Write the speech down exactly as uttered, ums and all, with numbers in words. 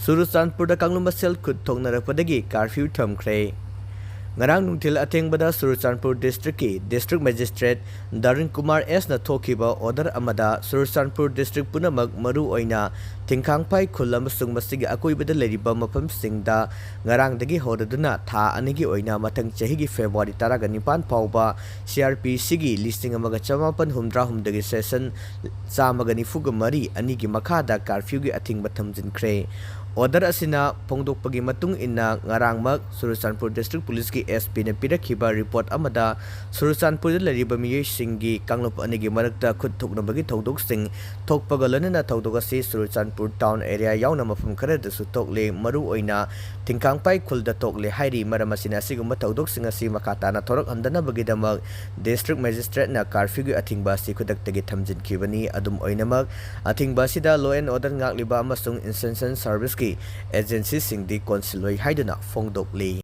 ꯆꯨꯔꯆꯥꯟꯄꯨꯔꯗ ꯀꯥꯡꯂꯨꯞ ꯃꯁꯦꯜ ꯈꯨꯠ ꯊꯣꯛꯅꯔꯛꯄꯗꯒꯤ curfew ꯊꯝꯈ꯭ꯔꯦ꯫ ꯉꯔꯥꯡ ꯅꯨꯡꯊꯤꯜ ꯑꯊꯦꯡꯕꯗ ꯆꯨꯔꯆꯥꯟꯄꯨꯔ district ꯀꯤ district magistrate ꯗꯥꯔꯤꯟ ꯀꯨꯃꯥꯔ ꯑꯦꯁꯅ ꯊꯣꯛꯈꯤꯕ order ꯑꯃꯗ ꯆꯨꯔꯆꯥꯟꯄꯨꯔ district ꯄꯨꯝꯅꯃꯛ, ꯃꯔꯨ ꯑꯣꯏꯅ ꯊꯤꯡꯈꯥꯡꯄꯥꯏ ꯈꯨꯜ ꯑꯃꯁꯨꯡ ꯃꯁꯤꯒꯤ ꯑꯀꯣꯏꯕꯗ ꯂꯩꯔꯤꯕ ꯃꯐꯝꯁꯤꯡꯗ ꯉꯔꯥꯡꯗꯒꯤ ꯍꯧꯔꯗꯨꯅ ꯊꯥ ꯑꯅꯤꯒꯤ ꯑꯣꯏꯅ ꯃꯊꯪ ꯆꯍꯤꯒꯤ February ꯇꯔꯥꯒ ꯅꯤꯄꯥꯟ ꯐꯥꯎꯕ C R P C ꯒꯤ ꯂꯤꯁꯤꯡ ꯑꯃꯒ ꯆꯃꯥꯄꯟ ꯍꯨꯝꯗ꯭ꯔꯥ ꯍꯨꯝꯗꯣꯏꯒꯤ section ꯆꯥꯝꯃꯒ ꯅꯤꯐꯨꯒ ꯃꯔꯤ ꯑꯅꯤꯒꯤ ꯃꯈꯥꯗ curfew ꯒꯤ ꯑꯊꯤꯡꯕ ꯊꯝꯖꯤꯟꯈ꯭ꯔꯦ꯫ Order ꯑꯁꯤꯅ ꯐꯣꯡꯗꯣꯛꯄꯒꯤ ꯃꯇꯨꯡ ꯏꯟꯅ, ꯉꯔꯥꯡꯃꯛ ꯆꯨꯔꯆꯥꯟꯄꯨꯔ district police ꯀꯤ S P ꯅ ꯄꯤꯔꯛꯈꯤꯕ report ꯑꯃꯗ ꯆꯨꯔꯆꯥꯟꯄꯨꯔꯗ ꯂꯩꯔꯤꯕ ꯃꯤꯑꯣꯏꯁꯤꯡꯒꯤ ꯀꯥꯡꯂꯨꯞ ꯑꯅꯤꯒꯤ ꯃꯔꯛꯇ ꯈꯨꯠ ꯊꯣꯛꯅꯕꯒꯤ ꯊꯧꯗꯣꯛꯁꯤꯡ ꯊꯣꯛꯄꯒ ꯂꯣꯏꯅꯅ ꯊꯧꯗꯣꯛ ꯑꯁꯤ ꯆꯨꯔꯆꯥꯟꯄꯨꯔ town area ꯌꯥꯎꯅ ꯃꯐꯝ ꯈꯔꯗꯁꯨ ꯊꯣꯛꯂꯦ, ꯃꯔꯨ ꯑꯣꯏꯅ ꯊꯤꯡꯈꯥꯡꯄꯥꯏ ꯈꯨꯜꯗ ꯊꯣꯛꯂꯦ ꯍꯥꯏꯔꯤ꯫ ꯃꯔꯝ ꯑꯁꯤꯅ ꯑꯁꯤꯒꯨꯝꯕ ꯊꯧꯗꯣꯛꯁꯤꯡ ꯑꯁꯤ ꯃꯈꯥ ꯇꯥꯅ ꯊꯣꯔꯛꯍꯟꯗꯅꯕꯒꯤꯗꯃꯛ district magistrate ꯅ curfew ꯒꯤ ꯑꯊꯤꯡꯕ ꯑꯁꯤ ꯈꯨꯗꯛꯇꯒꯤ ꯊꯝꯖꯤꯟꯈꯤꯕꯅꯤ꯫ ꯑꯗꯨꯝ ꯑꯣꯏꯅꯃꯛ, ꯑꯊꯤꯡꯕ ꯑꯁꯤꯗ law and order ꯉꯥꯛꯂꯤꯕ ꯑꯃꯁꯨꯡ Insurgent Service ꯀꯤ agency ꯁꯤꯡꯗꯤ ꯀꯣꯟꯁꯤꯜꯂꯣꯏ ꯍꯥꯏꯗꯨꯅ ꯐꯣꯡꯗꯣꯛꯂꯤ꯫